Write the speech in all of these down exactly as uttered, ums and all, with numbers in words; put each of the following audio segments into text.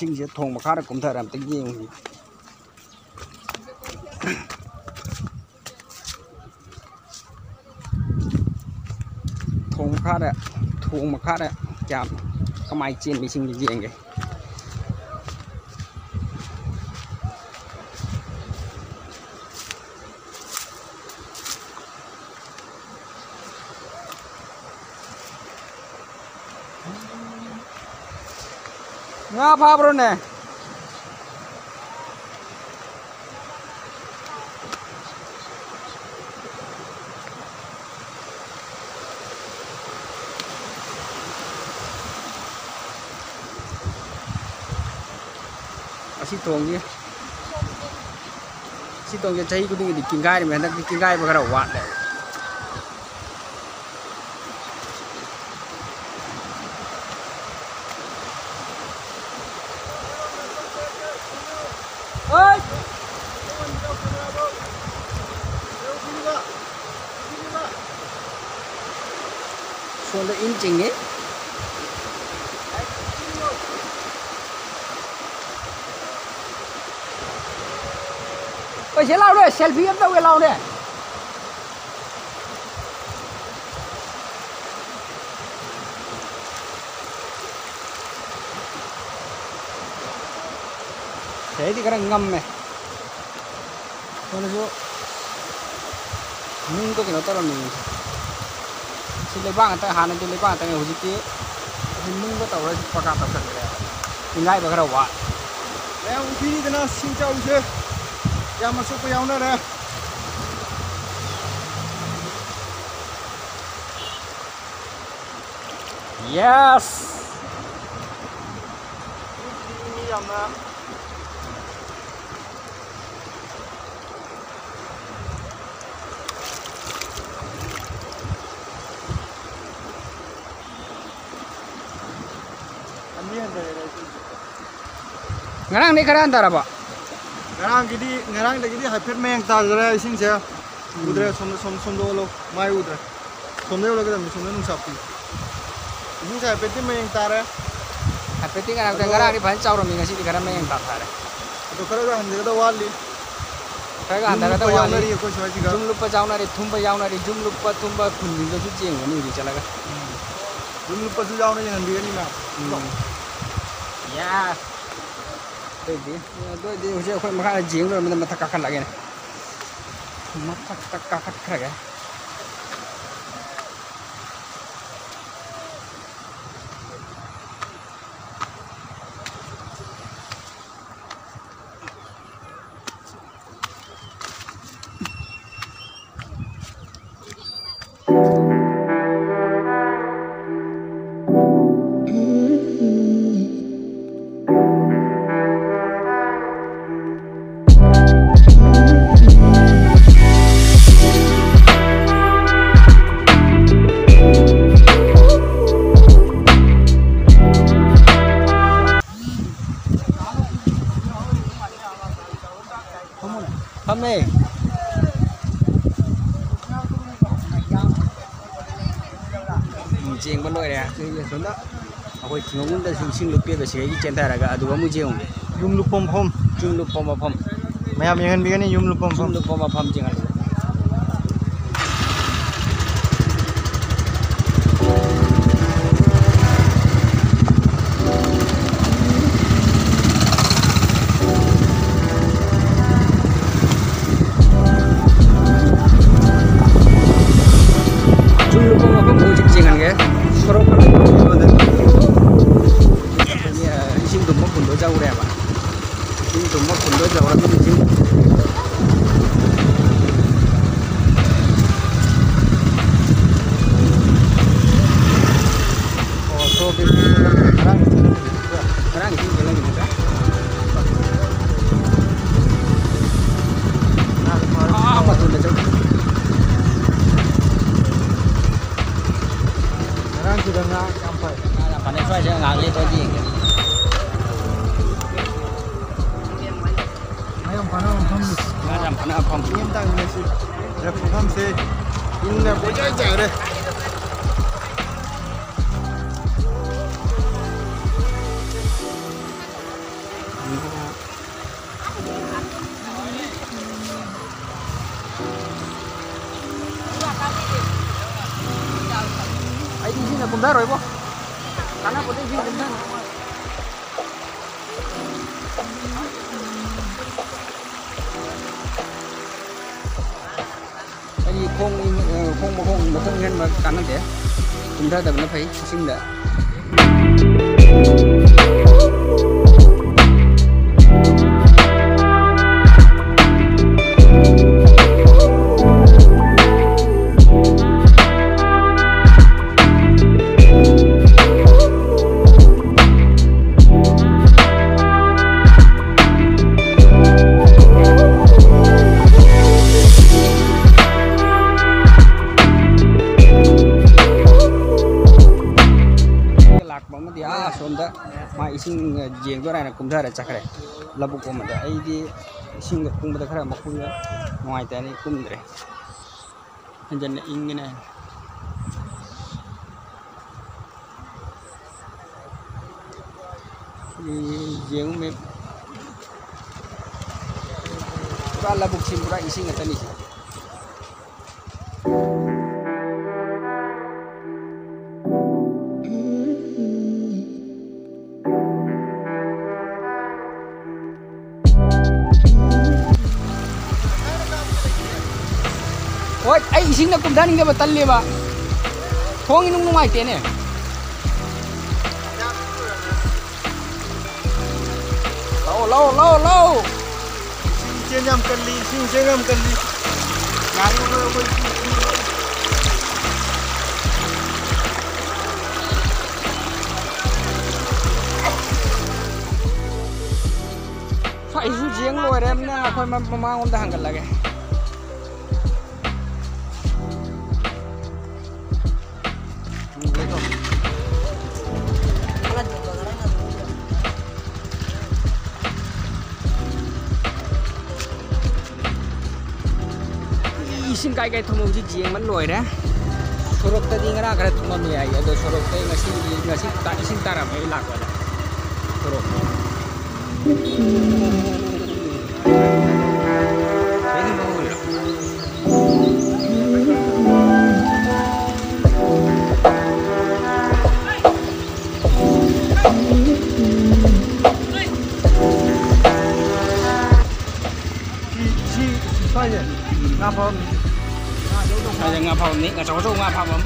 ꯏꯁꯤꯡꯁꯦ ꯊꯣꯡ ꯃꯈꯥꯗ ꯀꯨꯝꯊꯔ ꯑꯝꯇ ꯌꯦꯡꯉꯨꯁꯤ꯫ ꯊꯣꯡ ꯃꯈꯥꯗ, ꯊꯣꯡ ꯃꯈꯥꯗ ꯀꯌꯥꯝ, ꯀꯃꯥꯏꯅ ꯆꯦꯟꯕ ꯏꯁꯤꯡꯗꯣ ꯌꯦꯡꯒꯦ꯫ ꯉꯥ ꯐꯥꯕ꯭ꯔꯣꯅꯦ? ꯑꯁꯤ ꯊꯣꯡꯁꯤ, ꯁꯤ ꯊꯣꯡꯁꯦ ꯆꯍꯤ ꯈꯨꯗꯤꯡꯒꯤꯗꯤ ꯀꯤꯡꯒꯥꯏꯔꯝꯃꯦ, ꯍꯟꯗꯛꯇꯤ ꯀꯤꯡꯒꯥꯏꯕ ꯈꯔ ꯋꯥꯠꯂꯦ꯫ ꯍꯣꯏ꯫ ꯁꯣꯝꯗ ꯏꯟ ꯆꯤꯡꯉꯤ꯫ ꯄꯩꯁꯥ ꯂꯥꯎꯅꯦ, ꯁꯦꯜꯐꯤ ꯑꯃ ꯇꯧꯒꯦ ꯂꯥꯎꯅꯦ꯫ ꯁꯤꯗꯩꯗꯤ ꯈꯔ ꯉꯝꯃꯦ꯫ ꯁꯣꯝꯗꯁꯨ ꯅꯨꯡꯗꯣ ꯀꯩꯅꯣ ꯇꯧꯔꯝꯃꯤ꯫ ꯁꯤ ꯂꯩꯕꯥꯛ ꯉꯥꯛꯇ, ꯍꯥꯟꯅꯗꯤ ꯂꯩꯕꯥꯛ ꯉꯥꯛꯇꯅꯦ, ꯍꯧꯖꯤꯛꯇꯤ ꯑꯁꯤ ꯅꯨꯡꯗꯣ ꯇꯧꯔꯒ ꯁꯤ ꯄꯀꯥ ꯇꯧꯁꯜꯂꯦ꯫ ꯆꯤꯡꯒꯥꯏꯕ ꯈꯔ ꯋꯥꯠꯂꯦ꯫ ꯃꯌꯥꯝ ꯎꯕꯤꯔꯤꯗꯅ ꯁꯤꯡ ꯆꯥꯎꯕꯁꯦ ꯌꯥꯝ ꯑꯁꯣꯛꯄ ꯌꯥꯎꯅꯔꯦ꯫ Yes! ꯃꯤ ꯌꯥꯝꯅ ꯑꯅꯤ ꯍꯟꯊꯔꯦ ꯏꯁꯤꯡꯁꯦ꯫ ꯉꯔꯥꯡꯗꯩ ꯈꯔ ꯍꯟꯊꯔꯕꯣ? ꯉꯔꯥꯡꯒꯤꯗꯤ, ꯉꯔꯥꯡꯗꯒꯤꯗꯤ ꯍꯥꯏꯐꯦꯠ ꯃꯌꯦꯡ ꯇꯥꯖꯔꯦ ꯏꯁꯤꯡꯁꯦ꯫ ꯎꯗ꯭ꯔꯦ, ꯁꯣꯝꯗ, ꯁꯣꯝ, ꯁꯣꯝꯗ ꯑꯣꯜꯂꯣ, ꯃꯥꯏ ꯎꯗ꯭ꯔꯦ꯫ ꯁꯣꯝꯗ ꯌꯧꯔꯒꯗꯕꯅꯤ, ꯁꯣꯝꯗ ꯅꯨꯡꯁꯥ ꯐꯨꯏ꯫ ꯏꯁꯤꯡꯁꯦ ꯍꯥꯏꯐꯦꯠꯇꯤ ꯃꯌꯦꯡ ꯇꯥꯔꯦ꯫ ꯍꯥꯏꯐꯦꯠꯇꯤ ꯉꯔꯥꯡ, ꯑꯗꯣ ꯉꯔꯥꯡꯗꯤ ꯐꯖꯅ ꯆꯥꯎꯔꯝꯃꯤ, ꯉꯁꯤꯗꯤ ꯈꯔ ꯃꯌꯦꯡ ꯇꯥꯊꯔꯦ꯫ ꯑꯗꯣ ꯈꯔꯒ ꯍꯟꯊꯒꯗꯕ ꯋꯥꯠꯂꯤ꯫ ꯈꯔꯒ ꯌꯨꯝ ꯍꯟꯊꯒꯗꯕ ꯂꯨꯞꯄ ꯋꯥꯠꯂꯤ꯫ ꯌꯥꯎꯅꯔꯤ ꯑꯩꯈꯣꯏ ꯁ꯭ꯋꯥꯏꯁꯤꯒ꯫ ꯌꯨꯝ ꯂꯨꯞꯄ ꯌꯥꯎꯅꯔꯤ, ꯊꯨꯝꯕ ꯌꯥꯎꯅꯔꯤ, ꯌꯨꯝ ꯂꯨꯞꯄ ꯊꯨꯝꯕ ꯈꯨꯟꯁꯤꯡꯗꯁꯨ ꯆꯦꯡꯒꯅꯤ ꯍꯧꯖꯤꯛ ꯆꯠꯂꯒ꯫ ꯎꯝ꯫ ꯌꯨꯝ ꯂꯨꯞꯄꯁꯨ ꯌꯥꯎꯅ ꯌꯦꯡꯍꯟꯕꯤꯒꯅꯤ ꯃꯌꯥꯝ꯫ ꯎꯝ꯫ ꯌꯥ꯫ ꯑꯗꯨꯑꯣꯏꯗꯤ, ꯑꯗꯨꯑꯣꯏꯗꯤ ꯍꯧꯖꯤꯛ ꯑꯩꯈꯣꯏ ꯃꯈꯥꯗ ꯌꯦꯡ ꯂꯣꯏꯔꯕ ꯃꯇꯨꯡꯗ ꯃꯊꯛ ꯀꯥꯈꯠꯂꯛꯑꯒꯦꯅꯦ꯫ ꯃꯊꯛꯇ ꯀꯥꯈꯠꯈ꯭ꯔꯒꯦ꯫ ꯐꯝꯃꯦ꯫ ꯎꯝ, ꯆꯦꯡꯕ ꯂꯣꯏꯔꯦ꯫ ꯑꯩꯈꯣꯏ ꯊꯤꯡꯉꯝꯗꯁꯨ ꯏꯁꯤꯡ ꯂꯨꯞꯄꯦꯕ, ꯁꯤꯗꯒꯤ ꯆꯦꯟꯊꯔꯒ ꯑꯗꯨꯒ ꯑꯃꯨꯛ ꯌꯦꯡꯉꯨꯒꯦ꯫ ꯌꯨꯝ ꯂꯨꯞꯄ ꯃꯐꯝ꯫ ꯌꯨꯝ ꯂꯨꯞꯄ ꯃꯐꯝ꯫ ꯃꯌꯥꯝ ꯌꯦꯡꯍꯟꯕꯤꯒꯅꯤ ꯌꯨꯝ ꯂꯨꯞꯄ ꯃꯐꯝ꯫ ꯌꯨꯝ ꯂꯨꯞꯄ ꯃꯐꯝ ꯌꯦꯡꯍꯟꯕꯤꯒꯅꯤ꯫ ꯌꯨꯝ ꯂꯨꯞꯄ ꯃꯐꯝ ꯍꯧꯖꯤꯛ ꯌꯦꯡꯍꯟꯒꯦ꯫ ꯁꯣꯔꯣꯛ ꯑꯩꯈꯣꯏꯒꯤ, ꯑ, ꯏꯁꯤꯡ ꯇꯨꯝꯕ ꯈꯨꯟꯗꯣ ꯌꯧꯔꯦꯕ꯫ ꯏꯁꯤꯡ ꯇꯨꯝꯕ ꯈꯨꯟꯗꯣ ꯌꯧꯔꯕꯅꯤ ꯍꯧꯖꯤꯛ꯫ ꯑꯣ, ꯁꯣꯔꯣꯛꯀꯤ ꯉꯔꯥꯡ ꯆꯠꯂꯝꯃꯤꯅꯦ꯫ ꯉꯔꯥꯡ ꯏꯁꯤꯡ ꯆꯦꯜꯂꯝꯃꯤꯅꯦ꯫ ꯑꯥ, ꯃꯇꯣꯟꯗ ꯆꯠꯂꯤ꯫ ꯉꯔꯥꯡꯁꯤꯗ ꯉꯥ ꯌꯥꯝ ꯐꯩ꯫ ꯉꯥ ꯌꯥꯝ ꯐꯅꯩ꯫ ꯁ꯭ꯋꯥꯏꯁꯤꯗ ꯉꯥꯏꯍꯥꯛ ꯂꯦꯞꯄ ꯌꯦꯡꯒꯦ꯫ ꯉꯥ ꯌꯥꯝ ꯐꯅꯕ ꯃꯐꯝꯅꯤ꯫ ꯉꯥ ꯌꯥꯝ ꯐꯅꯕ ꯃꯐꯝ꯫ ꯃꯤ ꯑꯃꯇꯪꯅꯤ ꯉꯁꯤ꯫ ꯃꯐꯝꯁꯦ ꯏꯪꯅ ꯄꯨꯡꯆꯥꯏ ꯆꯥꯏꯔꯦ꯫ ꯏꯁꯤꯡꯗ ꯀꯨꯝꯊꯔꯣꯏꯕꯣ꯫ ꯀꯥꯟꯅꯄꯣꯠꯇꯦ ꯏꯁꯤꯡ ꯀꯨꯝꯊꯅ꯫ ꯑꯩ ꯈꯣꯡ, ꯈꯣꯡ ꯃꯈꯣꯡ ꯃꯈꯣꯡ ꯏꯟꯍꯟꯕ ꯀꯥꯟꯅꯗꯦ꯫ ꯀꯨꯝꯊꯗꯕꯅ ꯐꯩ ꯏꯁꯤꯡꯗ꯫ ꯂꯥꯛꯄ ꯑꯃꯗꯤ ꯑꯥ ꯑꯁꯣꯝꯗ ꯃꯥ ꯏꯁꯤꯡ ꯌꯦꯡꯗꯣꯏꯔꯥ ꯍꯥꯏꯅ ꯀꯨꯝꯊꯔ ꯆꯠꯈ꯭ꯔꯦ ꯂꯧꯕꯨꯛ ꯑꯃꯗ꯫ ꯑꯩꯗꯤ ꯏꯁꯤꯡꯗ ꯀꯨꯝꯕꯗ ꯈꯔ ꯃꯈꯣꯡꯗ ꯅꯨꯡꯉꯥꯏꯇꯦꯅ ꯀꯨꯝꯗ꯭ꯔꯦ꯫ ꯍꯦꯟꯖꯟꯅ ꯏꯪꯉꯤꯅꯦ꯫ ꯁꯤ ꯌꯦꯡꯉꯨ ꯃꯦꯞ꯫ ꯄꯨꯔꯥ ꯂꯧꯕꯨꯛꯁꯤ ꯄꯨꯔꯥ ꯏꯁꯤꯡ ꯉꯥꯛꯇꯅꯤ ꯁꯤ꯫ ꯍꯣꯏ, ꯑꯩ ꯏꯁꯤꯡꯗ ꯀꯨꯝꯊꯅꯤꯡꯗꯕ, ꯇꯜꯂꯦꯕ꯫ ꯈꯣꯡ ꯏꯅꯨꯡ ꯅꯨꯡꯉꯥꯏꯇꯦꯅꯦ꯫ ꯂꯥꯛꯑꯣ, ꯂꯥꯛꯑꯣ, ꯂꯥꯛꯑꯣ, ꯂꯥꯛꯑꯣ꯫ ꯏꯁꯤꯡ ꯏꯆꯦꯟ ꯌꯥꯝ ꯀꯜꯂꯤ, ꯏꯁꯤꯡ ꯏꯆꯦꯟ ꯌꯥꯝ ꯀꯜꯂꯤ꯫ ꯉꯥꯏꯌꯨ, ꯉꯥꯏꯌꯨ, ꯑꯩꯈꯣꯏ ꯏꯁꯤꯡ ꯏꯆꯦꯟ ꯀꯜꯂꯤ꯫ ꯁ꯭ꯋꯥꯏꯁꯨ ꯌꯦꯡ ꯂꯣꯏꯔꯦ, ꯑꯃꯅ ꯑꯩꯈꯣꯏ ꯃ-, ꯃꯃꯥꯡꯂꯣꯝꯗ ꯍꯪꯒꯠꯂꯒꯦ꯫ ꯏꯁꯤꯡ ꯀꯥꯏ ꯀꯥꯏ ꯊꯨꯝꯃꯧꯁꯤ ꯌꯦꯡꯕ ꯂꯣꯏꯔꯦ꯫ ꯁꯣꯔꯣꯛꯇꯗꯤ ꯉꯔꯥꯡ ꯈꯔ ꯊꯨꯝꯃꯝꯃꯦ ꯍꯥꯏꯌꯦ, ꯑꯗꯣ ꯁꯣꯔꯣꯛꯇ ꯉꯁꯤꯗꯤ, ꯉꯁꯤ ꯇꯥ-, ꯏꯁꯤꯡ ꯇꯥꯔꯝꯃꯦ ꯑꯩ ꯂꯥꯛꯄꯗ꯫ ꯁꯣꯔꯣꯛꯇ꯫ ꯉꯥ ꯐꯥꯐꯝꯅꯤ, ꯑꯆꯧ ꯑꯆꯧꯕ ꯉꯥ ꯐꯥꯐꯝ꯫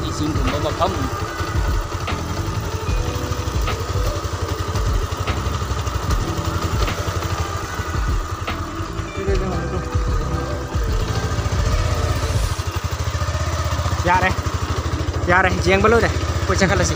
ꯏꯁꯤꯡ ꯊꯨꯝꯕ ꯃꯐꯝ꯫ ꯌꯥꯔꯦ, ꯌꯥꯔꯦ, ꯌꯦꯡꯕ ꯂꯣꯏꯔꯦ꯫ ꯑꯩꯈꯣꯏ ꯆꯦꯟꯈꯠꯂꯁꯤ꯫